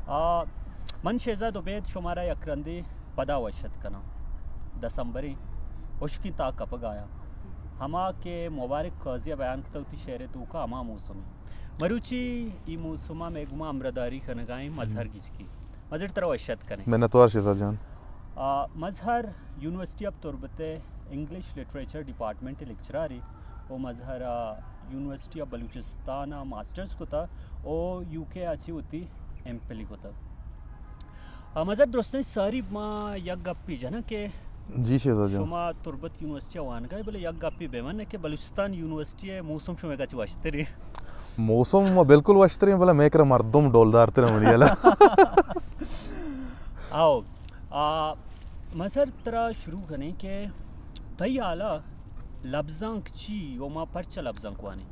آ، من شہزاد عبید شمارا یک رندے پدا وش اتک کناں۔ دسمبریں ہشکیں تاک کپگ آیاں۔ ہما کہ مبارک قاضی ءَ بیان کتہ وتی شعر ءِ توکا، ہما موسم ایں۔ مروچی ای موسم ءَ مئے گوما ہمراہداری کنگا ایں مظہر گچکی۔ مظہر، ترا وش اتک کنیں۔ منتوار شہزاد جان۔ آ، مظہر یونیورسٹی آف تربت ءِ انگلش لٹریچر ڈیپارٹمنٹ ءِ لیکچرارے۔ او مظہر ءَ یونیورسٹی آف بلوچستان ءَ ماسٹرز کتہ او یو کے ءَ چہ وتی ایم فل کتہ۔ آ، مظہر، درستانی ساری ما یک گپے جناں کہ جی شہزاد جان۔ شما تربت یونیورسٹی ءَ وانگا ئے، بلے یک گپے بہ من کہ بلوچستان یونیورسٹی ءِ موسم شمئیگا چہ وشتریں؟ موسم ما بالکل وشتریں، بلے مئے کرا مردم ڈولدارتر ایں منی ہیالا۔ آؤ، آ، مظہر، ترا شروع کنیں کہ تئی ہیالا لبزانک چی و ما پرچا لبزانک وانیں؟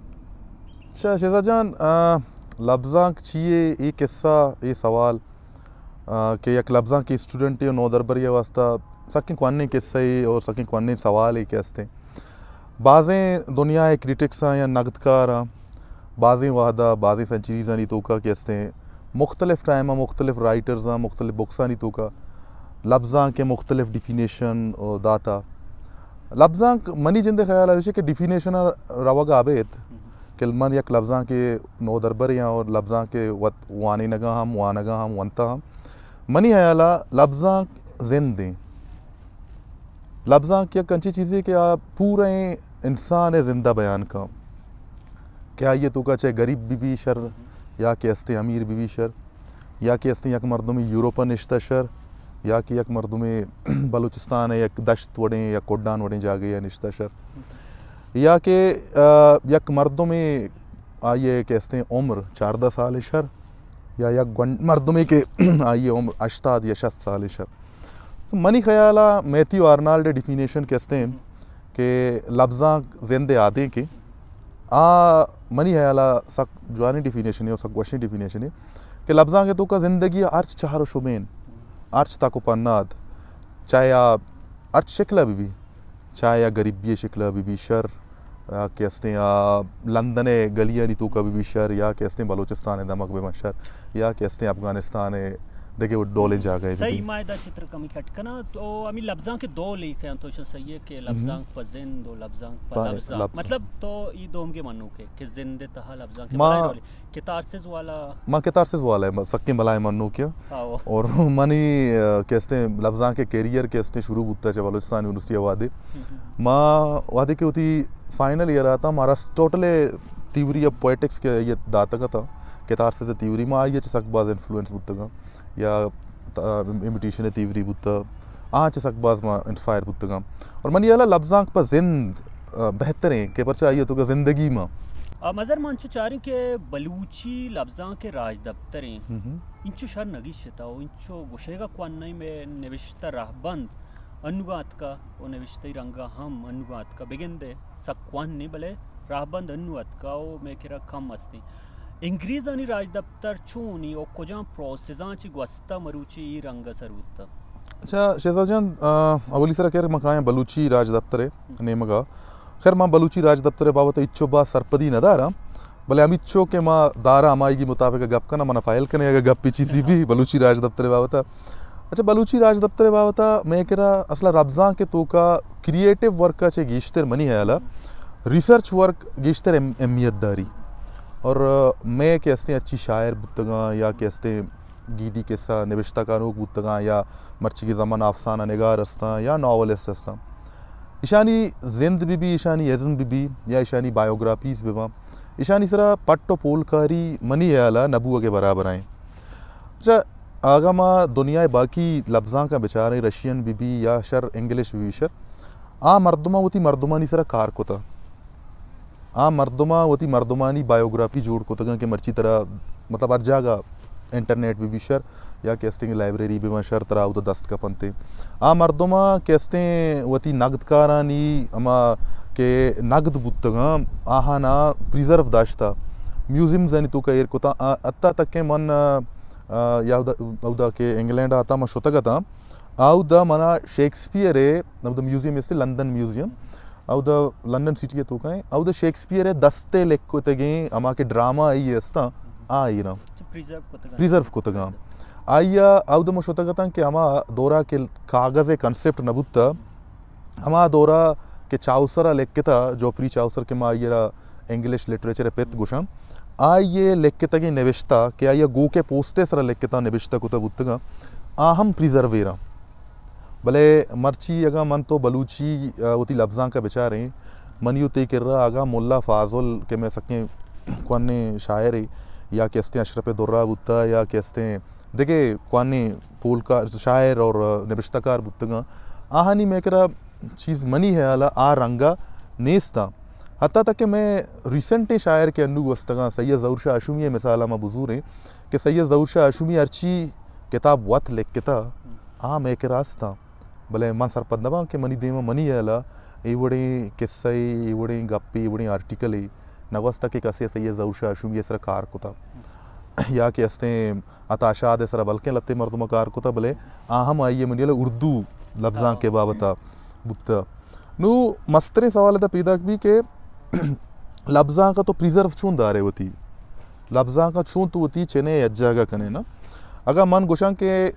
اچھا شہزاد جان، آ، لبزانک چی یے؟ اے قصہ، اے سوال، آ، کہ یک لبزانکی اسٹوڈنٹے و نودربرے ءِ واسطہ سکیں کوہنیں قصہ یے اور سکیں کوہنیں سوالے کہ استیں۔ بازیں دنیا ءِ کریٹکساں یا نگدکاراں بازیں وہدا، بازیں سنچریزانی توکا کہ استیں، مختلف ٹائما مختلف رائٹرزاں، مختلف بکسانی توکا لبزانک ءِ مختلف ڈیفینیشن داتا۔ لبزانک منی جند ءِ خیالا ایش کہ ڈیفینیشن ءَ روگا ابیت کہ من یک لبزانکے نودربرے آں اور لبزانک ءَ وت وانینگا ہم، وانگا ہم، ونتا ہم۔ منی ہیالا لبزانک زندیں۔ لبزانک یک انچیں چیزے کہ آ پوریں انسان ءِ زند ءَ بیان کن، کہ آئی ءِ توکا چاہے گریب بہ بی شر، یا کہ استیں امیر بہ بی شر، یا کہ استیں یک مردمے یورپ ءَ نشتہ شر، یا کہ یک مردمے بلوچستان ءِ یک دشت وڑیں یا کڈان وڑیں جاگہے ءَ نشتہ شر، یا کہ، آ، یک مردمے آئی ءِ کہ استیں عمر چاردہ سال شر، یا یک گون-، مردمے کہ آئی ءِ عمر ہشتاد یا شست سال شر۔ تو منی خیالا میتھیو آرنالڈ ءِ ڈیفینیشن کہ استیں کہ لبزانک زند ءِ آدینکے، آ منی ہیالا سک جوانیں ڈیفینیشنے و سک وشیں ڈیفینیشنے کہ لبزانک ءِ توکا زندگی ءِ ہرچ چہر و شبین، ہرچ تک و پناد، چاہے آ ہرچ شکل ءَ بہ بی، چاہے آ گریبی ءِ شکل ءَ بہ بی شر، یا کہ استیں آ لندن ءِ گلیانی توکا بہ بی شر، یا کہ استیں بلوچستان ءِ دمگ بہ بنت شر، یا کہ استیں افغانستان ءِ دگہ ڈولیں جاگہے بہ بی۔ صحیح، ما ادا چتر کمی کٹ کناں۔ تو ہمے لبزانک ءِ دو لیکہ انت، تو چہ صحیح ہے کہ لبزانک پہ زند و لبزانک پہ پہ لبزانک۔ لبزانک۔ مطلب تو ای دومگے منوکے کہ زند ءِ تہا لبزانک ءِ ما بلائیں ڈولے۔ کتارسز والا۔ ما کتارسز والا ایں، سکیں بلائیں منوکے آں۔ آؤ۔ اور منی، آ، کہ استیں لبزانک ءِ کیریئر کہ استیں شروع بوتا چہ بلوچستان یونیورسٹی ءَ وہدے۔ ہم ہم۔ ما وہدے کہ وتی فائنل ایئر ءَ اتاں، مارا ٹوٹل تھیوری آف پوئٹکس کہ آئی ءَ داتگ اتاں، کتارسز تھیوری، ما آئی ءَ چہ سک باز انفلوئنس بوتگاں، یا تا-، امیٹیشن تھیوری بوتا، آہاں چہ سک باز ما انسپائر بوتگاں۔ اور منی ہیالا لبزانک پہ زند، آ، بہتریں کہ پرچا آئی ءِ توکا زندگی ما۔ آ، مظہر، ما انچو چاریں کہ بلوچی لبزانک ءِ راجدپتریں ہم ہم۔ انچو شر نگیشتہ و انچو گوشئیگا کوہنیں، مئے نبشتہ رہبند انوگا اتکا و نبشتہی رنگا ہم انوگا اتکا، بگندے سک کوہنیں، بلے رہبند انو اتکا و مئے کرا کم استیں۔ انگریزانی راجدپتر چونی و کجام پروسیساں چہ گوستا مروچی ای رنگا سر بوتا؟ اچھا شہزاد جان، آ، اولی سرا خیر ما کایاں بلوچی راجدپتر ءِ نیمگا۔ خیر ما بلوچی راجدپتر ءِ بابت ءَ ہچو باز سرپدی نہ داراں، بلے ہمینچو کہ ما داراں ہمایگی مطابق گپ کناں، منا فائل کنے اگہ گپے چیزے بی بلوچی راجدپتر ءِ بابت ءَ۔ اچھا بلوچی راجدپتر ءِ بابت ءَ مئے کرا اصلا لبزانک ءِ توکا کریئیٹو ورک ءَ چہ گیشتر منی ہیالا ریسرچ ورک گیشتر اہم-، اہمیت داری۔ اور مئے کہ استیں ہرچی شاعر بوتگاں یا کہ استیں گیدی کسہ نبشتہ کنوک بوتگاں یا مرچیگیں زمانہ افسانہ نگار استاں یا ناولسٹ استاں، ایشانی زند بہ بی، ایشانی ازم بہ بی یا ایشانی بایوگرافیز بہ باں، ایشانی سرا پٹ و پولکاری منی ہیالا نہ بوگ ءِ برابر ایں۔ اچھا، اگاں ما دنیا ءِ باقی لبزانکاں بچاریں، رشین بہ بی یا شر انگلش بہ بی شر، آ مردماں وتی مردمانی سرا کار کتہ۔ آ مردماں وتی مردمانی بایوگرافی جوڑ کتگاں کہ مرچی ترا، مطلب، ہر جاگہ انٹرنیٹ بہ بی شر یا کہ استیں لائبریری بہ بنت شر، ترا اودا دست کپنت۔ آ مردماں کہ استیں وتی نگدکارانی ہما کہ نگد بوتگاں، آہانا پریزرو داشتہ، میوزیمزانی توکا ایر کتہ۔ آ، حتی تک کہ من، آ، یا اودا، اودا کہ انگلینڈ ءَ اتاں، من شتگ اتاں، اودا منا شیکسپیئر ءِ، اودا میوزیم است، لندن میوزیم، اودا لندن سٹی ءِ توکا ایں، اودا شیکسپیئر ءِ دست ءِ لکھتگیں ہما کہ ڈرامہ ای استاں، آ ایراں پریزرو کتگاں۔ پریزرو کتگاں۔ آئی ءَ اود ما شتگ اتاں کہ ہما دورا کہ کاغذ ءِ کنسپٹ نہ بوتہ، ہما دورا کہ چاؤسر ءَ لکھتہ، جوفری چاؤسر کہ ما آئی ءَ را انگلش لٹریچر ءِ پت گوشاں، آئی ءِ لکھتگیں نبشتہ کہ آئی ءَ گوک ءِ پوست ءِ سرا لکھتہ، نبشتہ کتہ بوتگاں، آ ہم پریزرو ایر آں۔ بلے مرچی اگاں من تو بلوچی، آ، وتی لبزانک ءَ بچاریں، منی و تئی کرا اگاں ملا فاضل کہ مئے سکیں کوہنیں شاعرے، یا کہ استیں اشرف درہ بوتہ، یا کہ استیں دگہ کوہنیں پولکار، شاعر اور نبشتہ کار بوتگاں، آہانی مئے کرا چیز منی ہیال ءَ آ رنگ ءَ نیست آں۔ حتیٰ تک کہ مئے ریسنٹیں شاعر کہ انو گوستگاں، سید ظہور شاہ ہاشمی ءِ مثال ءَ ما بزوریں کہ سید ظہور شاہ ہاشمی ہرچی کتاب وت لکھتہ، آ مئے کرا است آں۔ بلے من سرپد نہ باں کہ منی دیم ءَ منی ہیال ءَ اے وڑیں قصہ ءَ، اے وڑیں گپے، اے وڑیں آرٹیکلے نہ گوستہ کہ کسے سید ظہور شاہ ہاشمی ءِ سرا کار کتہ یا کہ استیں عطا شاد ءِ سرا بلکیں لتے مردم ءَ کار کتہ، بلے آ ہم آئی ءَ منی ہیال ءَ اردو لبزانک ءِ بابت ءَ بوتہ۔ نوں مستریں سوال ادا پیداک بی کہ لبزانک ءَ تو پریزرو چون دارے وتی؟ لبزانک ءَ چون تو وتی چنے یک جاگہ کنے نا؟ اگاں من گوشاں کہ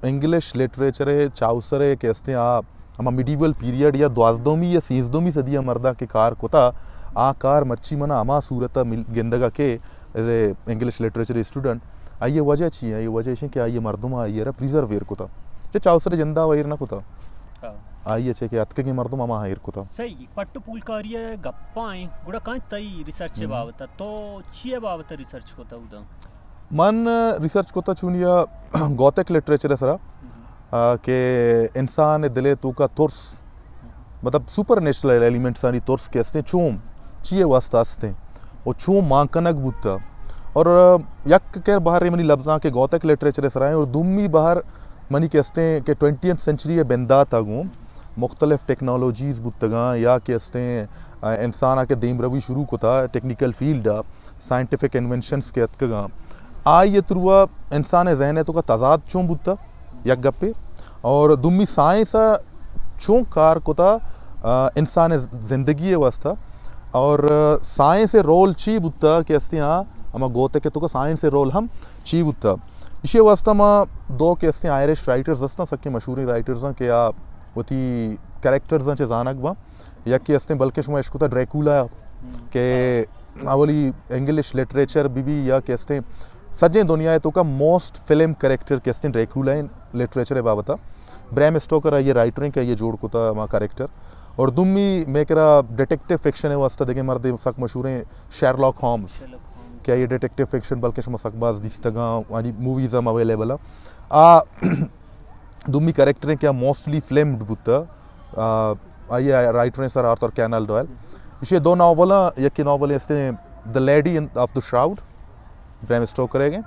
انگلش لٹریچر ءِ، چاؤسر ءِ کہ استیں آ ہما میڈیول پیریڈ یا دوازدہمی یا سیزدہمی صدی ءَ مردا کہ کار کتا، آ کار مرچی منا ہما صورت ءَ مل-، گندگ ءَ کہ as a English literature student, آئی ءِ وجہ چی ایں؟ آئی ءِ وجہ ایش ایں کہ آئی ءِ مردم آئی ءَ را پریزرو ایر کتا۔ چہ چاؤسر ءِ جندا و ایر نہ کتا۔ ہاں۔ آئی ءَ چہ کہ اتکگیں مردم ہما ایر کتا۔ صحیح، پٹ و پولکاری ءِ گپاں، گڑا کائیں تئی ریسرچ ءِ ہم۔ بابت ءَ؟ تو چی ءِ بابت ءَ ریسرچ کتا اودا؟ من ریسرچ کتا چونیا گوتھک لٹریچر ءِ سرا، ہم۔ آ، کہ انسان ءِ دل ءِ توکا ترس، مطلب سپر نیچرل ایلیمنٹسانی ترس کہ استیں، چون چی ءِ واسطہ استیں و چون مان کنگ بوتا۔ اور یک کر بہر منی لبزانک ءِ گوتھک لٹریچر ءِ سرا ایں، اور دومی بہر منی کہ استیں کہ ٹوئنٹیتھ سنچری ءِ بندات ءَ گوں مختلف ٹیکنالوجیز بوتگاں یا کہ استیں، آ، انسان ءَ کہ دیمروی شروع کتا ٹیکنیکل فیلڈ ءَ، سائنٹیفک انوینشنز کہ اتکگاں، آئی ءِ تھرو ءَ انسان ءِ ذہن ءِ توکا تضاد چون بوتا، یک گپے، اور دومی سائنس ءَ چون کار کتا، آ، انسان ءِ زندگی ءِ واسطہ، اور سائنس ءِ رول چی بوتا کہ استیں، آ، ہما گوتھک ءِ توکا سائنس ءِ رول ہم چی بوتا۔ ایشی ءِ واسطہ ما دو کہ استیں آئرش رائٹرز استاں، سکیں مشہوریں رائٹرز آں کہ آ وتی کریکٹرز آں چہ زانگ باں۔ یکے استیں بلکہ شما اشکتا ڈریکولا، ہم۔ کہ اولی انگلش لٹریچر بی بی یا کہ استیں سجیں دنیا ءِ توکا موسٹ فلم کریکٹر کہ استیں ڈریکولا ایں لٹریچر ءِ بابت ءَ۔ بریم اسٹوکر آئی ءِ رائٹر ایں کہ آئی ءَ جوڑ کتا ہما کریکٹر۔ اور دومی مئے کرا ڈیٹیکٹیو فکشن ءِ واسطہ دگہ مردے سک مشہوریں شیرلاک ہومز، شیرلاک ہومز۔ کہ آئی ءِ ڈیٹیکٹیو فکشن بلکہ شما سک باز دیستگاں، آنی موویز ہم اویلیبل آں۔ آ دومی کریکٹر ایں کہ موسٹلی فلمڈ بوتا، آ، آئی ءِ رائٹر ایں سر آرتھر کینان ڈوئل۔ ایشی ءِ دو ناول آں، یکے ناول استیں The Lady in, of the Shroud، بریم اسٹوکر ءِ،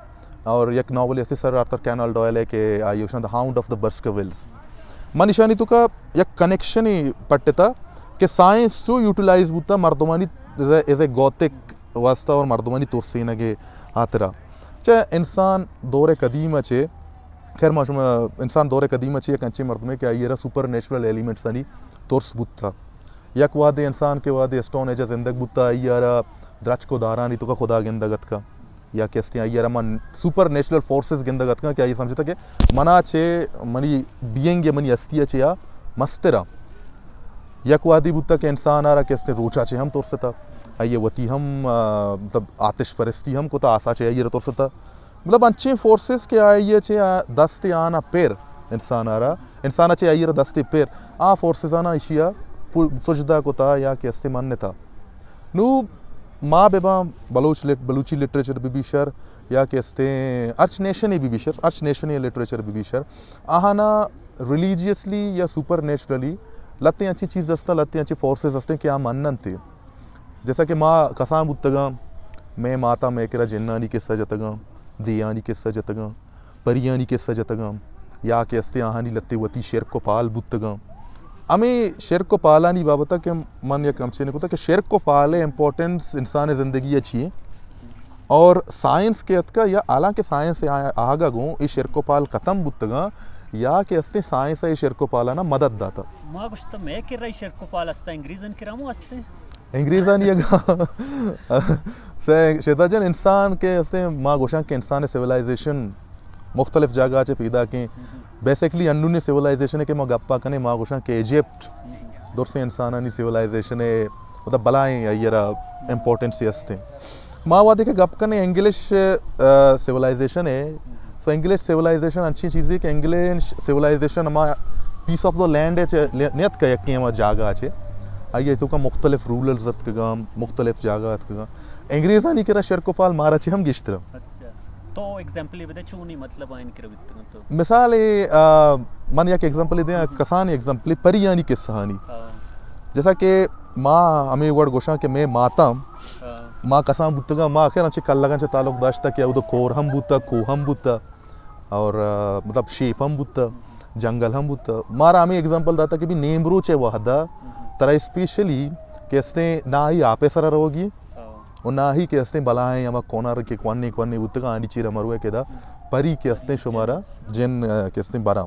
اور یک ناول استیں سر آرتھر کینان ڈوئل ءِ کہ آئی ءَ گوشاں The Hound of the Baskervilles۔ من ایشانی توکا یک کنیکشنے پٹتا کہ سائنس چو یوٹیلائز بوتا مردمانی as a, as a Gothic واسطہ اور مردمانی ترسینگ ءِ ہاترا۔ چہ انسان دور قدیم ءَ چہ، خیر ما شما، انسان دور قدیم ءَ چہ یک انچیں مردمے کہ آئی ءَ را سپر نیچرل ایلیمنٹسانی ترس بوتا۔ یک وہدے انسان کہ وہدے اسٹون ایج ءَ زندگ بوتا، آئی ءَ را درچک و دارانی توکا خدا گندگ اتکا، یا کہ استیں آئی ءَ را من سپر نیچرل فورسز گندگ اتکا کہ آئی ءَ سمجھتا کہ منا چہ منی بینگ یا منی ہستی ءَ چہ آ مستر آں۔ یک وہدے بوتا کہ انسان ءَ را کہ استیں روچ ءَ چہ ہم ترستا، آئی ءَ وتی ہم، آ، مطلب آتش پرستی ہم کتا، آس ءَ چہ آئی ءَ را ترستا۔ مطلب انچیں فورسز کہ آئی ءَ چہ آ دست آناں پر انسان ءَ را، انسان ءَ چہ آئی ءَ را دست پر، آ فورسز آناں ایشی ءَ پو-، سجدہ کتا یا کہ استیں منتا۔ نوں ما بہ باں بلوچ لٹ-، بلوچی لٹریچر بہ بی شر یا کہ استیں ہرچ نیشنے بہ بی شر، ہرچ نیشنے لٹریچر بہ بی شر، آہانا ریلیجیسلی یا سپر نیچرلی لہتیں انچیں چیز ہستاں، لہتیں انچیں فورسز ہستیں کہ آ مننت۔ جیسا کہ ما کسان بوتگاں، مئے ماتاں مئے کرا جنانی قصہ جتگاں، دیانی قصہ جتگاں، پریانی قصہ جتگاں، یا کہ استیں آہانی لہتے وتی شرک و پال بوتگاں۔ ہمے شرک و پالانی بابت ءَ کہ من یک ہمچینے کتا کہ شرک و پال ءِ امپورٹنس انسان ءِ زندگی ءَ چی ایں؟ اور سائنس کہ اتکا یا حالانکہ سائنس ءِ آ-، آہگا گوں اے شرک و پال ختم بوتگاں یا کہ استیں سائنس ءَ اے شرک و پالاناں مدد داتا۔ ما گوشتا مئے کرا اے شرک و پال ہستا، انگریزانی کرا ہم ہستیں۔ انگریزانی اگاں سے شیدا جان انسان کہ استیں ما گوشاں کہ انسان ءِ سیولائزیشن مختلف جاگہ چہ پیداکیں۔ بیسکلی انونی سیولائزیشن کہ ما گپا کنیں، ما گوشاں کہ ایجپٹ درسیں انسانانی سیولائزیشن ہے، مطلب بلائیں آئی را امپورٹنس ہستیں۔ ما وہدے کہ گپ کنیں انگلش سیولائزیشن ہے، سو انگلش سیولائزیشن انچیں چیزے کہ انگلش سیولائزیشن ہما پیس آف دا لینڈ ہے، چہ نیت کا یکیں ہما جاگہ چہ آئی توکا مختلف رولرز اتکگاں، مختلف جاگہ اتکگاں۔ انگریزانی کرا شرک و فال مارا چہ ہم گیشتر۔ اچھا۔ تو ایگزامپل بدے، چونی مطلب آئین کرا بیتگاں تو؟ مثال، آ، من یک ایگزامپل دیاں، کسانی ایگزامپل، پریانی قصہانی۔ ہاں۔ جیسا کہ ما ہمیں وڑ گوشاں کہ میں ماتاں، ہاں۔ ما کسان بوتگاں، ما آخر انچے کلگاں چہ تعلق داشتا کہ اود کور ہم بوتا، کوہ ہم بوتا، اور، آ، مطلب شیپ ہم بوتا، جنگل ہم بوتا۔ مارا ہمیں ایگزامپل داتا کہ بھی نیمروچے وہدا ترا اسپیشلی کہ استیں نہ ہی آپے سرا روگی، ہاں۔ و نہ ہی کہ استیں بلائیں ہما کونر کہ کونے کونے بوتگاں، آنی چیرا مروے کہ دا پری کہ استیں شمارا جن، آ، کہ استیں براں۔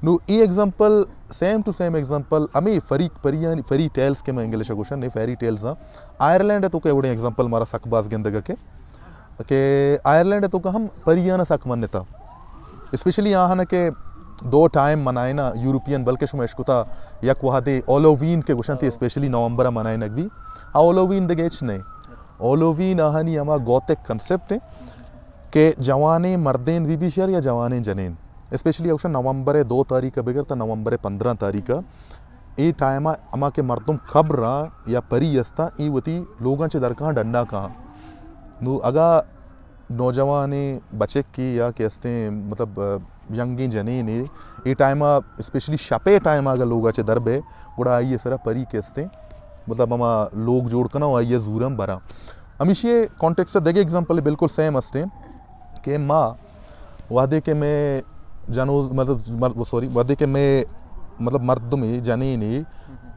نو ای example, same to same example, ہمیں فری، پریانی، فری ٹیلز کہ میں انگلش گوشن، نہیں فیری ٹیلز ہاں۔ آئرلینڈ تو کہ وڑیں ایگزامپل مارا سک باز گندگا کہ، کہ آئرلینڈ تو کہ ہم پریانا سک منتا۔ اسپیشلی آہاں کہ دو ٹائم منائنا یورپین، بلکہ شما اشکتا یک وہدے اولوین کہ گوشن تھی، اسپیشلی نومبر منائنگ بھی۔ آ اولوین دگہ ہچ نہیں۔ اولوین آہانی ہما گوتک کنسپٹ ہے کہ جوانیں مردین بی بی شر یا جوانیں جنین، اسپیشلی اوشا نومبر دو تاریخ بگر تا نومبر پندرہ تاریخ، اے ٹائم ہما کہ مردم قبر یا پری استا، اے وتی لوگاں چہ درکاں ڈنڈا کہاں۔ نو اگا نوجوانیں بچکے یا کہ استیں مطلب، آ، ینگیں جنینے اے ٹائم اسپیشلی شپے ٹائم اگا لوگا چہ در بے، گڑا آئی سرا پری کہ استیں مطلب ہما لوگ جوڑ کناں و آئی زورم براں۔ ہمیشی کانٹیکسٹ دگہ ایگزامپل بالکل سیم استیں کہ ما وہدے کہ میں جنوز مطلب مر-، سوری، وہدے کہ میں مطلب مردمے جنینے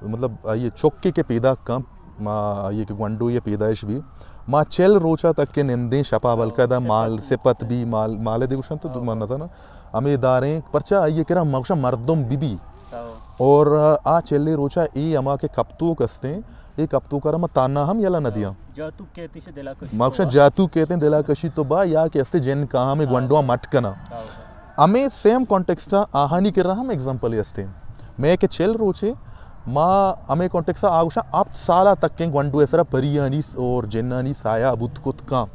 مطلب آئی چکے کہ پیدا کن، ما آئی کہ گونڈو یا پیدائش بھی، ما چل روچا تک کہ نندیں شپا بلکہ دا مال سپت بھی، مال، مال دے گوشن تو ما نزانا ہمیں داریں، پرچا آئی کرا ما گوشن مردم بی بی۔ اور آ چلے روچا اے ہما کہ کپتوک استیں، اے کپتوکا را ما تانا ہم یلا نہ دیاں۔ جاتوک کہتے ہیں دلا کشی ما گوشاں جاتوک کہتے ہیں دلا کشی تو با، یا کہ استے جن کہاں ہمیں گونڈواں مٹ کنا۔ ہمیں سیم کانٹیکسٹ آہانی کرا ہم ایگزامپل استے۔ میں کہ چل روچے ما ہمیں کانٹیکسٹ آ گوشاں ہفت سالہ تک کے گونڈو سرا پریانی اور جنانی سایہ بوت کت کاں۔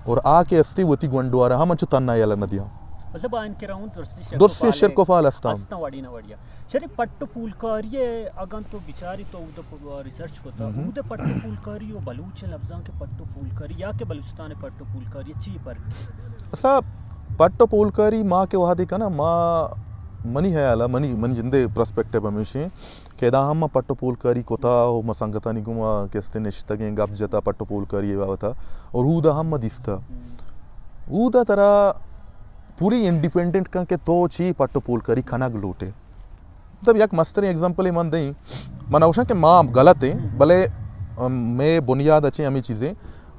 اور آ کہ استے وتی گونڈوارا ہم انچو تنہا یلا نہ دیاں۔ مطلب آئین کرا ہوں درستی شرک درستی و فال شرک و فال استاں۔ استاں وڑی نہ وڑیا۔ شری پٹ و پولکاری اگاں تو بچاری تو اود ریسرچ کتا، اود پٹ و پولکاری و بلوچ لفظاں کہ پٹ و پولکاری یا کہ بلوچستان پٹ و پولکاری چی پر؟ اصلا پٹ و پولکاری ما کہ وہدے کنا ما منی خیال منی، منی جندے پرسپیکٹیو ہمیشیں کہ ادا ہم ما پٹ و پولکاری کتا و ما سنگتانی گوما کہ استے نشتگیں گپ جتا پٹ و پولکاری بابتا اور اودا ہم ما دیستا۔ اودا ترا پوری انڈیپینڈنٹ کن کہ تو چی پٹ و پولکاری کنگ لوٹے۔ مطلب یک مستریں ایگزامپل من دیں، من اوشاں کہ ما غلط ہیں، بلے، ام، میں بنیاد اچے ہمیں چیزیں۔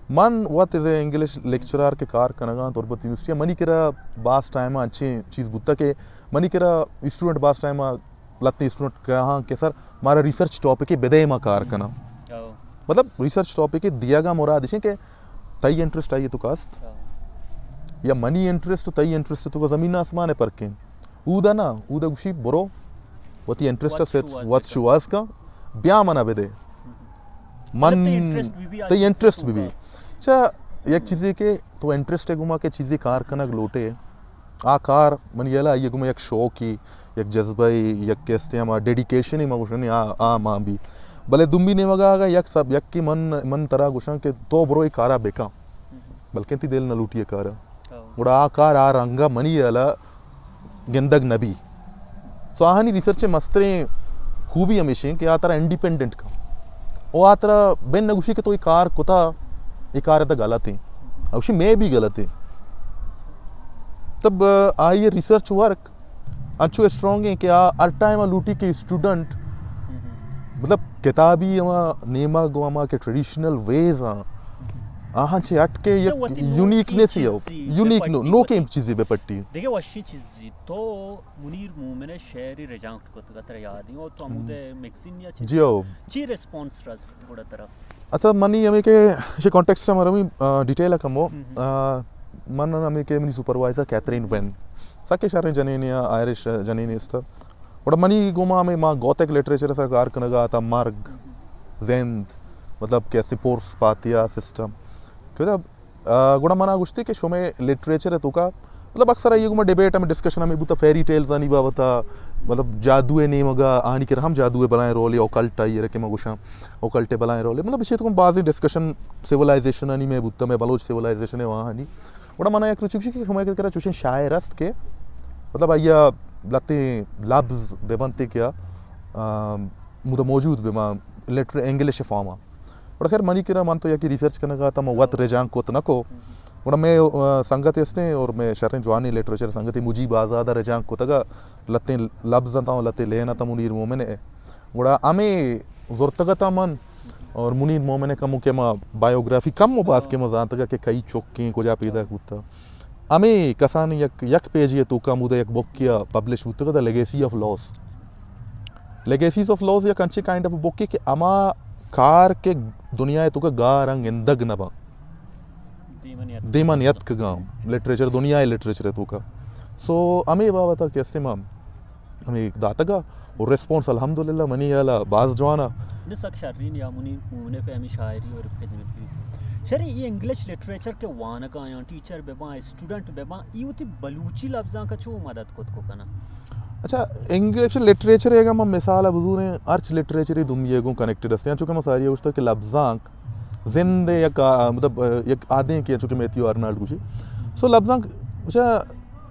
من وت از انگلش لیکچرار کے کار کنگاں تربت یونیورسٹی، منی کرا باس ٹائم اچھے چیز بوتا کہ منی کرا اسٹوڈنٹ باس ٹائم لتے اسٹوڈنٹ کہاں کہ سر مارا ریسرچ ٹاپک بدے ما کار کناں۔ مطلب ریسرچ ٹاپک دیگا مراد اشیں کہ تئی انٹرسٹ آئی تو کاست یا منی انٹرسٹ تئی انٹرسٹ تو کا زمین آسمان ہے پرکیں۔ اودا نا، اودا گوشی برو وتی انٹرسٹ وت شواز کا بیا منا بدے۔ من تئی انٹرسٹ بھی بھی۔ اچھا، یک چیزے کہ تو انٹرسٹ ہے گما کہ چیزے کار کنگ لوٹے۔ آ کار منی یلا آئی گما یک شوقی، یک جذبہ، یک کہ استے ہما ڈیڈیکیشن ما گوشنے آ، آ ما بھی۔ بلے دومی نیمگا اگا یک سب، یک کہ من، من ترا گوشاں کہ تو برو ای کارا بکن، بلکن تی دل نہ لوٹی کارا۔ گڑا آ کار آ رنگا منی یلا گندگ نہ بی۔ سو آہانی ریسرچ مستریں خوبی ہمیشیں کہ آ ترا انڈیپینڈنٹ کن۔ او آ ترا بن نہ گوشی کہ تو ای کار کتا، ای کار تا غلط ہیں۔ اوشی میں بھی غلط ہیں۔ تب آئی ریسرچ ورک انچو اسٹرانگ ہیں کہ آ ہر ٹائم لوٹی کہ اسٹوڈنٹ مطلب کتابی ہما نیمگ و ہما کہ ٹریڈیشنل ویز آں، آہاں چہ ہٹ کے یک یونیکنس ہی ہو، یونیک نو، نوکیں چیزے بہ پٹی۔ دیگہ وشیں چیزی تو منیر مومن شعری رجانک کتگ ترا یاد ہیں، او تو ہمودے میگزین یا چیز جی ہو۔ چی ریسپانس رست گڑا ترا؟ اچھا، منی ہمیں کہ اسی کانٹیکسٹ میں روی، آ، ڈیٹیل کمو، آ، من ہمے کہ منی سپروائزر کیتھرین وین، سکیں شریں جنینے آ، آئرش جنینے است۔ گڑا منی گوما ہمے ما گوتھک لٹریچر ءِ سرا کار کنگا اتاں، مرگ، زند، مطلب کہ اسے پورس پاتیا سسٹم۔ کہ مطلب، آ، گڑا منا گوشتی کہ شمے لٹریچر ءِ توکا، مطلب اکثر آئی گوما ڈیبیٹ ہمے ڈسکشن ہمے بوتا فیری ٹیلز آنی بابتا، مطلب جادو ءِ نیمگا آنی کرا ہم جادو ءِ بلائیں رولے، اوکلٹ آئی ءَ را کہ ما گوشاں، اوکلٹ ءِ بلائیں رولے، مطلب اشی توکا بازیں ڈسکشن سیولائزیشن آنی مئے بوتا، مئے بلوچ سیولائزیشن ءِ واہانی۔ گڑا منا یک روچے گوشی کہ شما کرا چوشیں شاعر است کہ مطلب آئی ءَ لہتیں لبز بہ بنت کہ آ، مود ءَ موجود بہ باں لٹر-، انگلش فارم ءَ۔ گڑا خیر منی کرا من تو یکے ریسرچ کنگا اتاں، من وت رجانک کت نہ کو۔ گڑا مئے، آ، سنگتے استیں اور مئے شریں جوانیں لٹریچر سنگتے مجیب آزاد ءَ رجانک کتگا، لہتیں لبز اتاں، لہتیں لین اتاں منیر مومن ءِ۔ گڑا ہمے زرتگ اتاں من اور منیر مومن ءِ کمو کہ ما بایوگرافی کم و باز کہ ما زانتگا کہ کئی چکیں، کجا پیداک بوتا۔ ہمے کسانیں یک، یک پیجے ءِ توکا ہمودا یک بکے ءَ پبلش بوتگ اتاں، لیگیسی آف لاس۔ لیگیسیز آف لاس یک انچیں کائنڈ آف بکے کہ ہما کار کہ دنیا ءِ توکا گار انگ اندگ نہ باں، دیما نیاتکگاں لٹریچر، دنیا ءِ لٹریچر ءِ توکا۔ سو ہمے بابت ءَ کہ استیں ما ہمے داتگا اور ریسپانس الحمدللہ منی ہیالا باز جوانا۔ نہ سک شرین یا منی مومن ءِ پہ ہمے شاعری اور ریپریزنٹ بی۔ شریں اے انگلش لٹریچر کہ وانگا آیاں ٹیچر بہ باں، اسٹوڈنٹ بہ باں، اے وتی بلوچی لبزانک ءَ چو مدد کت کو کناں؟ اچھا، انگلش لٹریچر ءِ اگاں ما مثال ءَ بزوریں، ہرچ لٹریچر ءِ دومی ءَ گوں کنیکٹڈ است۔ چونکہ ما ساری ءَ گوشتگ کہ لبزانک زند ءِ یک، آ، مطلب، آ، یک آدینکے، چونکہ میتھیو آرنالڈ گوشی۔ سو لبزانک، اچھا،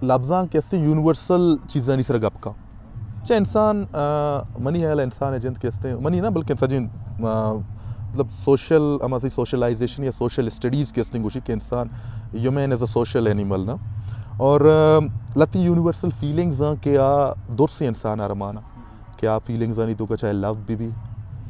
لبزانک کہ استیں یونیورسل چیزانی سرا گپ کن۔ چہ انسان، آ، منی ہیال ءَ انسان ءِ جند کہ استیں، منی نہ بلکہ سجیں، آ، مطلب سوشل، ہما سی سوشلائزیشن یا سوشل اسٹڈیز کہ استیں گوشی کہ انسان، human is a social animal نا۔ اور، آ، لہتیں یونیورسل فیلنگز آں کہ آ درسیں انسان ءَ را مانا کہ آ فیلنگز آنی توکا چاہے لو بہ بی،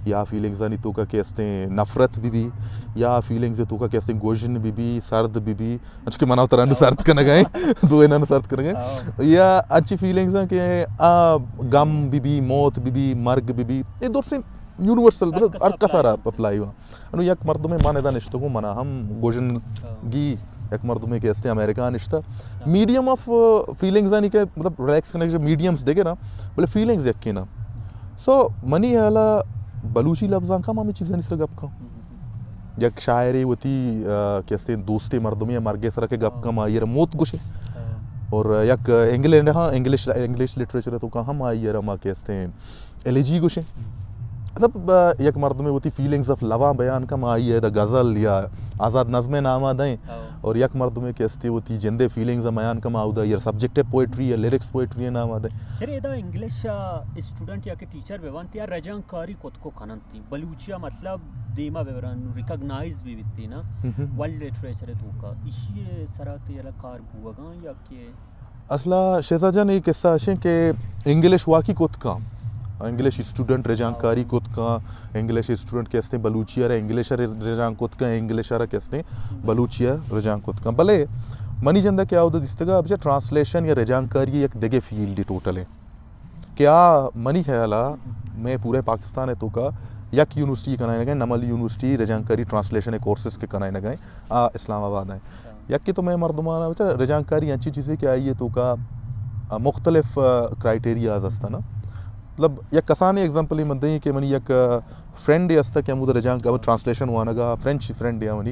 یا فیلنگز آنی توکا کہ استیں نفرت بہ بی، یا فیلنگز توکا کہ استیں گوژن بہ بی، سرد بہ بی، انچو کہ منا ترا نوں سرد کنگا ایں، دوئیناں نوں سرد کنگا ایں۔ ہاں۔ یا انچی فیلنگز آں کہ آ، غم بہ بی، موت بہ بی، مرگ بہ بی، اے درسیں یونیورسل، مطلب ہر کس ءَ را اپلائی باں۔ انوں یک مردمے من ادا نشتگوں، منا ہم گوژن، ہاں، گی، یک مردمے کہ استیں امریکہ نشتہ۔ ہاں۔ میڈیم آف فیلنگز آنی کہ مطلب ریلیکس کنگ میڈیمز دگہ نا، بلے فیلنگز یکے نا۔ سو منی ہیالا بلوچی لبزانک ہم ہمے چیزانی سرا گپ کن۔ یک شاعرے وتی، آ، کہ استیں دوستے مردمے مرگے سرا کہ گپ کن، آئی ءَ را موت گوشے۔ ہاں۔ اور یک انگلینڈ، ہاں، انگلش، انگلش لٹریچر ءِ توکا ہم آئی ءَ را ما کہ استیں ایلیجی گوشیں۔ مطلب، آ، یک مردمے وتی فیلنگز آف لواں بیان کن، آئی ءَ ادا غزل یا آزاد نظم ءِ نام ءَ دئیں۔ ہاں۔ اور یک مردمے کہ استیں وتی جندے فیلنگز ءَ بیان کن، اودا یا سبجیکٹ پوئٹری یا لیرکس پوئٹری ءِ نام ءَ دئیں۔ سر، ادا انگلش ءَ اسٹوڈنٹ یا کہ ٹیچر بہ بنت یا رجانکاری کت کو کننت، بلوچی ءَ مطلب دیما بہ برن، ریکگنائز بہ بیت نا، ہم ہم۔ ورلڈ لٹریچر ءِ توکا۔ ایشی ءِ سرا تئی ہیالا کار بوگاں یا کہ؟ اصلا شہزاد جان، اے قصہ اشیں کہ انگلش واقعی کت کن، انگلش اسٹوڈنٹ رجانکاری کت کن، انگلش اسٹوڈنٹ کہ استیں بلوچی ءَ را انگلش ءَ رجانک کت کن، انگلش ءَ را کہ استیں بلوچی ءَ رجانک کت کن۔ بلے منی جند ءَ کہ آ اودا دیستگا، بچار ٹرانسلیشن یا رجانکاری یک دگہ فیلڈ ٹوٹل ایں۔ کہ آ منی خیال ءَ مئے پورے پاکستان ءِ توکا یک یونیورسٹی کنائینگ ءَ، نمل یونیورسٹی رجانکاری ٹرانسلیشن ءِ کورسز کہ کنائینگ ءَ، آ اسلام آباد ءَ۔ یک کہ تو مئے مردمان ءَ بچار رجانکاری انچی چیزے کہ آئی ءِ توکا، آ، مختلف، آ، کرائٹیریاز ہست نا۔ مطلب یک کسانیں ایگزامپلے من دئیں کہ منی یک، آ، فرینڈے ہست کہ ہمود رجانک ٹرانسلیشن وانگ ءَ، فرینچ فرینڈے منی۔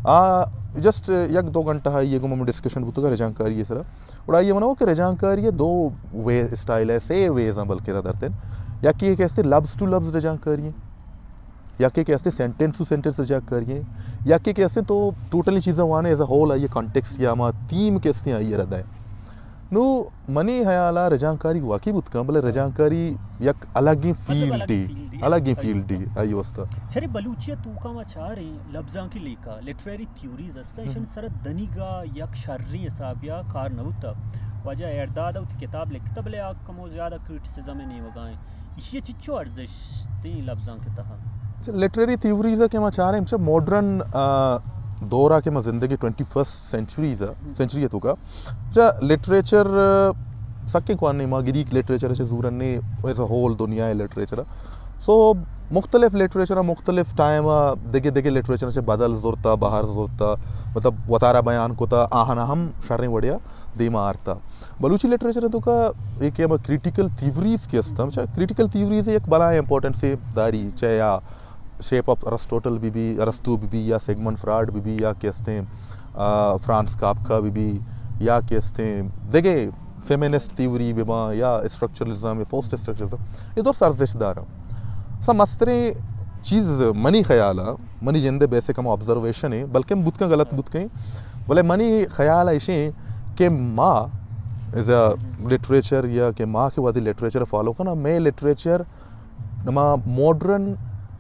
آ جسٹ یک دو گھنٹہ آئی ءِ گوما ڈسکشن بوتگ ءَ رجانکاری ءِ سرا۔ گڑا آئی ءَ منو کہ رجانکاری ءِ دو وے، اسٹائل ایں، سے ویز ایں بلکہ را درتن۔ یکے کہ استیں لبز ٹو لبز رجانکاری ایں، یکے کہ استیں سینٹنس ٹو سینٹنس رجانکاری ایں، یکے کہ استیں تو ٹوٹلی چیزاں وانے ایز اے ہول، آئی ءِ کانٹیکسٹ یا ہما تھیم کہ استیں آئی ءَ را دئے۔ نو منی خیال ءَ رجانکاری واقعی بوت کن، بلے رجانکاری یک الگیں فیلڈے، الگیں فیلڈے آئی واسطہ۔ شری بلوچی ءِ توکا ما چاریں لبزانکی لیکہ، لٹریری تھیوریز ہست، ایشانی سرا دنیگا یک شریں حسابیا کار نہ بوتا۔ واجہ ایرداد ءَ وتی کتاب لکھتا، بلے آ کمو زیادہ کریٹیسزم ءِ نیمگا ایں۔ ایشی ءِ چچو ارزشت ایں لبزانک ءِ تہا؟ لٹریری تھیوریز ءَ کہ ما چاریں، چہ ماڈرن، آ، دور ءَ کہ ما زندگی ٹوئنٹی فرسٹ سینچریز ءَ، سینچری ءِ توکا، چہ لٹریچر، آ، سکیں کوانی ما گریک لٹریچر ءَ چہ زورنے، ایز اے ہول دنیا ءِ لٹریچر ءَ۔ سو مختلف لٹریچر ءَ مختلف ٹائم ءَ دگہ دگہ لٹریچر چہ بدل زرتا، بہر زرتا، مطلب وتارا بیان کتا، آہانا ہم شریں وڑیا دیما آرتا۔ بلوچی لٹریچر ءِ توکا اے کہ ہما کریٹیکل تھیوریز کہ استاں، چہ کریٹیکل تھیوریز یک بلائیں امپورٹنس داری، چہ یا شیپ آف ارسٹوٹل بی بی، ارسطو بی بی، یا سیگمنڈ فرائڈ بی بی، یا کہ استیں، آ، فرانس کافکا بی بی، یا کہ استیں دگہ فیمینسٹ تھیوری بہ باں یا اسٹرکچرلزم یا پوسٹ اسٹرکچرلزم، اے درست ارزشت داراں۔ سا مستریں چیز منی خیال ءَ، منی جند ءِ بیسک ہما آبزرویشن ایں، بلکہ بوت کن غلط بوت کن، بلے منی خیال ءَ ایشیں کہ ما ایز اے لٹریچر یا کہ ما کہ وہدے لٹریچر فالو کناں، مئے لٹریچر نما ماڈرن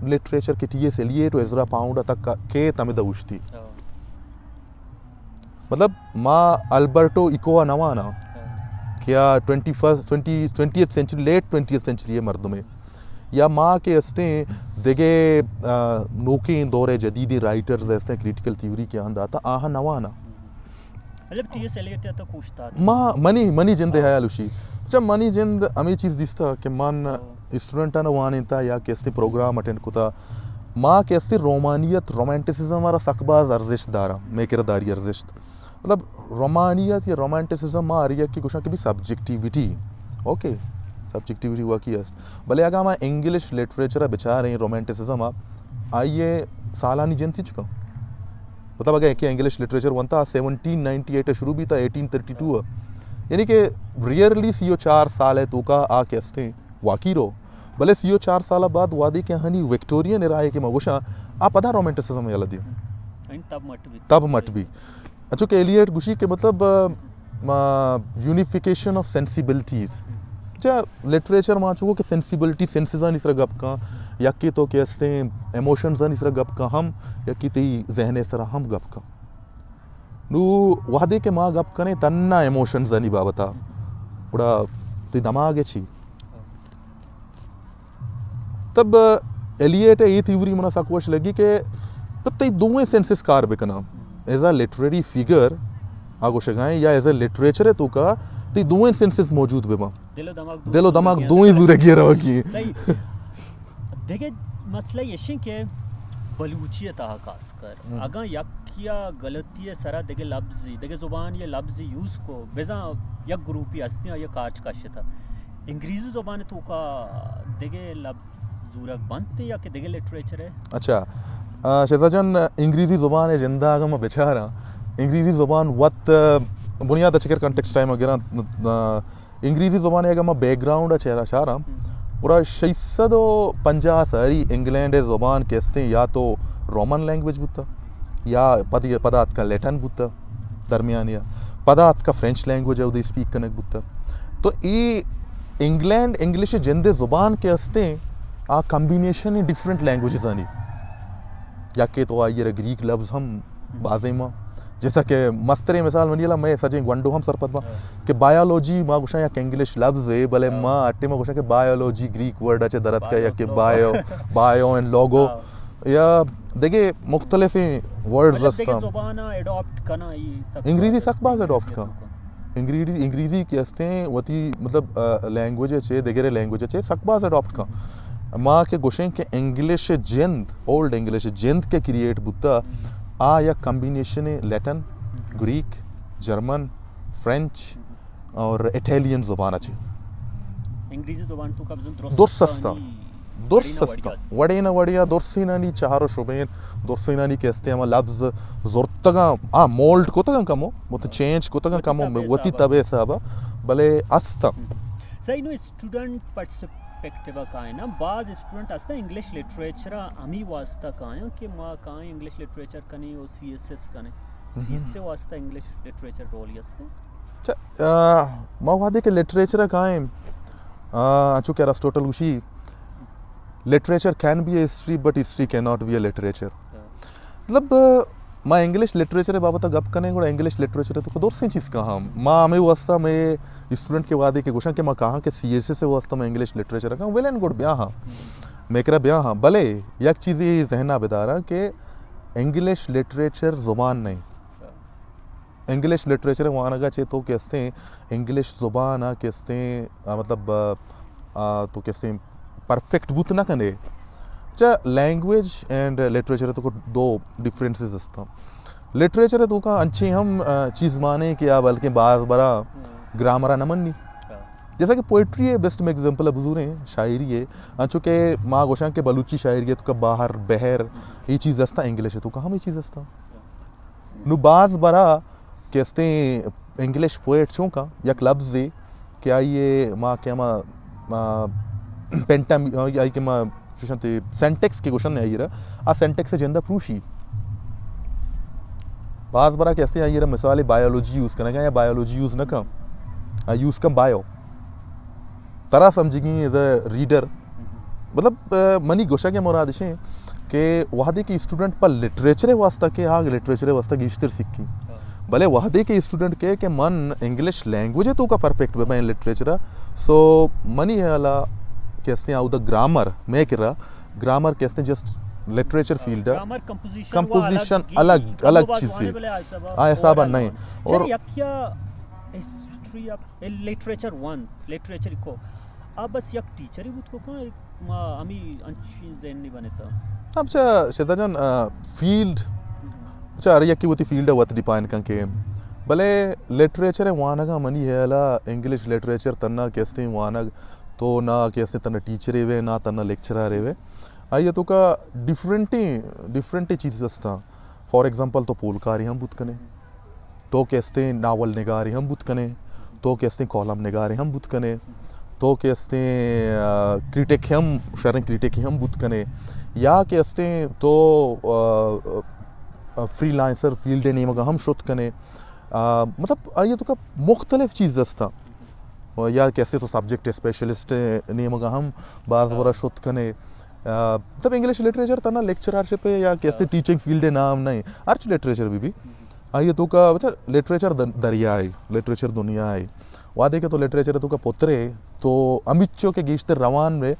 لٹریچر کہ ٹی ایس ایلیٹ و ازرا پاؤنڈ ءَ تک کیت ہمدا اوشتی۔ مطلب ما البرٹو ایکو ءَ نہ واناں کہ آ twenty first, twenty, twentieth century, late twentieth century ءِ مردمے، یا ما کہ استیں دگہ، آ، نوکیں دور ءِ جدیدیں رائٹرز استیں کریٹیکل تھیوری کہ آہاں داتا، آہاں نہ واناں۔ مطلب ٹی ایس ایلیٹ ءَ تو کوشتا۔ ما، منی، منی جند ءِ خیال اوشی۔ اچھا، منی جند ہمے چیز دیستا کہ من اسٹوڈنٹاں وانینتا یا کہ استی پروگرام اٹینڈ کتا، ما کہ استی رومانیت، رومانٹسزم ءَ را سک باز ارزشت داراں، مئے کرا داری ارزشت۔ مطلب رومانیت یا رومانٹسزم ما ہر یکے گوشاں کہ بی سبجیکٹیویٹی، اوکے، سبجیکٹیویٹی واقعی است، بلے اگاں ما انگلش لٹریچر ءَ بچاریں، رومانٹسزم ءَ، آئی ءِ سالانی جند چنچکاں؟ مطلب اگاں یکے انگلش لٹریچر ونتا، سیونٹین نائنٹی ایٹ ءَ شروع بیتا، ایٹین تھرٹی ٹو ءَ، یعنی کہ ریئرلی سی و چار سال ءِ توکا آ کہ استیں واقعی رو، بلے سی و چار سال ءَ بعد وہدے کہ آہانی وکٹورین ایرا ءَ کہ ما گوشاں، آ پدا رومانٹسزم یلہ دیاں۔ این تب مٹ بیت۔ تب مٹ بیت۔ انچو کہ ایلیٹ گوشی کہ مطلب، آ، یونیفیکیشن آف سینسیبلٹیز۔ چا لٹریچر ما چو کہ سینسیبلٹی، سینسزانی سرا گپ کن، یکے تو کہ استیں ایموشنزانی سرا گپ کن ہم، یکے تئی ذہن ءِ سرا ہم گپ کن۔ نو وہدے کہ ما گپ کنیں تنا ایموشنزانی بابتا، گڑا تئی دماغ ءِ چی؟ تب ایلیٹ ءِ اے تھیوری منا سک وش لگی کہ تئی دوئیں سینسز کار بکناں، ایز اے لٹریری فگر آ گوشگائیں یا ایز اے لٹریچر ءِ توکا تئی دوئیں سینسز موجود بہ باں۔ دل و دماغ دل و دماغ دوئیں زورگی روگی۔ صحیح۔ دگہ مسئلہ ایشیں کہ بلوچی ءِ تہا خاص کر ہم۔ اگاں یکیا غلطی ءِ سرا دگہ لبزی، دگہ زبانی ءِ لبزی یوز کو، بزاں یک گروپی ہستیں آئی ءَ کارچ کشتا۔ انگریزی زبان ءِ توکا دگہ لبز زورگ بنت یا کہ دگہ لٹریچر ءِ؟ اچھا، آ، شہزاد جان، انگریزی زبان ءِ جندا اگاں ما بچاراں، انگریزی زبان وت، آ، بنیاد ءَ چکر کانٹیکسٹ ٹائم ءَ گراں، آ، انگریزی زبان ءِ اگاں ما بیک گراؤنڈ ءَ چہ شاراں، ہم۔ گڑا شش سد و پنجاہ ساری انگلینڈ ءِ زبان کہ استیں یا تو رومن لینگویج بوتا، یا پد-، پدا اتکا لیٹن بوتا درمیانی ءَ، پدا اتکا فرینچ لینگویج ءَ اودے اسپیک کنگ بوتا۔ تو اے انگلینڈ، انگلش ءِ جند ءِ زبان کہ استیں، آ کمبینیشن ڈفرنٹ لینگویجزانی، یا کہ تو آئی ءَ را گریک لبز ہم بازیں ما، جیسا کہ مستریں مثال منی لا، مئے سجیں گونڈو ہم سرپد باں ہاں۔ کہ بایولوجی ما گوشاں یک انگلش لبز ہے، بلے ہاں۔ ما اٹے ما گوشاں کہ بایولوجی گریک ورڈ ءَ چہ در اتکا یا کہ بایو، بایو اینڈ لوگو ہاں۔ یا دگہ مختلفیں ورڈز مطلب دگہ ہستاں۔ زبان اڈاپٹ کنا ای سک انگریزی باز سک باز اڈاپٹ انگریزی کن۔ تو کن۔ انگریزی، انگریزی کہ استیں وتی مطلب، آ، لینگویج چے، دگرے لینگویج چے سک باز اڈاپٹ کن۔ ما کہ گوشیں کہ انگلش جند، اولڈ انگلش جند کہ کریئیٹ بوتا، آ یک کمبینیشن لیٹن، گریک، جرمن، فرینچ اور اٹیلین زبان چے۔ انگریزی زبان تو قبضن درست درست ہستاں۔ درست ہستاں۔ وڑے نہ وڑیا درسینانی چہار و شبین، درسینانی کہ استیں ہما لبز زرتگاں، آ، مولڈ کتگاں کمو، مت چینج کتگاں کمو، وتی طبع حسابا۔ بلے ہستاں۔ صحیح نو اسٹوڈنٹ پرسپیکٹیو کائیں نا، بعض اسٹوڈنٹ ہستاں انگلش لٹریچر ہمی واسطہ کائیں کہ ما کائیں انگلش لٹریچر کنیں و سی ایس ایس کنیں۔ سی ایس ایس واسطہ انگلش لٹریچر رول ہستیں۔ اچھا، آ، ما وہدے کہ لٹریچر ءَ کائیں، آ، انچو کہ ارسٹوٹل گوشی، "Literature can be a history, but history cannot be a literature." ہاں۔ مطلب، ما انگلش لٹریچر ءِ بابت ءَ گپ کنیں، گڑا انگلش لٹریچر ءِ تو درسیں چیز کہاں۔ ما ہمے واسطہ مئے اسٹوڈنٹ کہ وہدے کہ گوشاں کہ ما کہاں کہ سی ایس ایس ءِ واسطہ ما انگلش لٹریچر کہاں، ویل اینڈ گڈ، بیا ہاں۔ مئے کرا بیا ہاں۔ بلے یک چیزے ذہن ءَ بداراں کہ انگلش لٹریچر زبان نہیں۔ انگلش لٹریچر ءِ وانگ ءَ چہ تو کہ استیں انگلش زبان ءَ کہ استیں، آ، مطلب، آ، آ، تو کہ استیں پرفیکٹ بوت نہ کنے۔ چہ لینگویج اینڈ لٹریچر تو دو ڈفرنسز ہستاں۔ لٹریچر تو کا انچیں ہم، آ، چیز مانے کہ آ بلکہ باز برا گرامر نہ منی۔ جیسا کہ پوئٹری ہے، بیسٹ میں ایگزامپل ہے، بزوریں شاعری ہے، انچو کہ ما گوشاں کہ بلوچی شاعری ہے تو کا باہر، بحر، یہ چیز ہستا، انگلش ہے تو کا ہمیں چیز ہستا۔ نو باز برا کہ استیں انگلش پوئٹ چونکا یک لفظے کہ آئیے ما کہ ہما، آ، پینٹم، آئی کہ ما چوشن تے سینٹیکس کے گوشن آئی را، آ سینٹیکس جندہ پروشی۔ باز برا کہ استیں آئی را مثال بایولوجی یوز کنگا یا بایولوجی یوز نہ کن، آ یوز کن بایو۔ ترا سمجھگی ایز اے ریڈر۔ مطلب، آ، منی گوشگ ءِ مراد اش انت کہ وہدے کہ اسٹوڈنٹ پہ لٹریچر ءِ واسطہ کہ آ لٹریچر ءِ واسطہ گیشتر سکی۔ بلے وہدے کہ اسٹوڈنٹ کہ، کہ من انگلش لینگویج ءِ توکا پرفیکٹ بہ بیں لٹریچر ءَ، سو منی خیال ءَ کہ استیں آؤ دا گرامر میں کرا، گرامر کہ استیں جسٹ لٹریچر فیلڈ ءَ۔ گرامر کمپوزیشن کمپوزیشن الگ، الگ چیز ہے۔ آ حساب ءَ نہیں۔ اور یکیا history of literature one, literature کو۔ آ بس یک ٹیچرے بوت کو کن، ما ہمی انچیں ذہن نہیں بنتا۔ اب چا شیدا جان، آ، فیلڈ، چا ہر یکی وتی فیلڈ ءَ وت ڈیفائن کن کے۔ بلے لٹریچر ءِ وانگ ءَ منی خیال ءَ انگلش لٹریچر تنا کہ استیں وانگ تو نہ کہ استیں تنا ٹیچرے وے، نہ تنا لیکچرارے وے۔ آئی ءِ توکا ڈفرنٹیں، ڈفرنٹیں چیز ہستاں۔ فار ایگزامپل تو پولکارے ہم بوت کنے۔ تو کہ استیں ناول نگارے ہم بوت کنے، تو کہ استیں کالم نگارے ہم بوت کنے، تو کہ استیں، آ، کریٹک ہم، شریں کریٹکے ہم بوت کنے، یا کہ استیں تو، آ، آ، فری لانسر فیلڈ ءِ نیمگا ہم شت کنے۔ آ، مطلب، آئی ءِ توکا مختلف چیز ہستاں۔ یا کہ استیں تو سبجیکٹ اسپیشلسٹ ءِ نیمگا ہم باز برا شت کنے۔ آ، مطلب انگلش لٹریچر تنا لیکچرارشپ ءِ یا کہ استیں ٹیچنگ فیلڈ ءِ نام نہیں، ہرچ لٹریچر بھی بھی۔ آئی ءِ توکا بچا لٹریچر دن-، دریا ہے، لٹریچر دنیا ہے۔ وہدے کہ تو لٹریچر ءِ توکا پترے تو ہمیچو کہ گیشتر روان بے،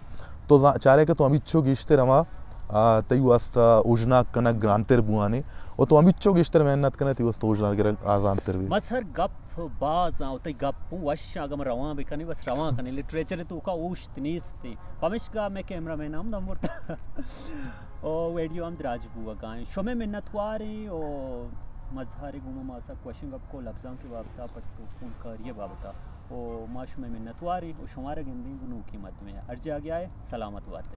تو زا-، چارے کہ تو ہمیچو گیشتر ہما، آ، تئی واسطہ اوژناک کنگ گرانتر بوانے، و تو ہمیچو گیشتر محنت کنے، تئی واسطہ اوژناک گرگ آسان تر بی۔ مظہر گپ باز آں، و تئی گپ ہوں وش آں، اگہ من روان بکنی، بس روان کنی، لٹریچر ءِ توکا اوشت نیست۔ پمشکا میں کیمرہ مین ہم نہ مرتا۔ او ویڈیو ہم دراج بوگا ایں۔ شمے منتوار ایں، او مظہر گوما ما سک وشیں گپ کو لبزاں کے بابتا، پٹ و پولکاری بابتا۔ او ما شمے منتوار ایں، او شمارا گندیں گنوکی مردمے۔ ہر جاگہ آئے، سلامت بات۔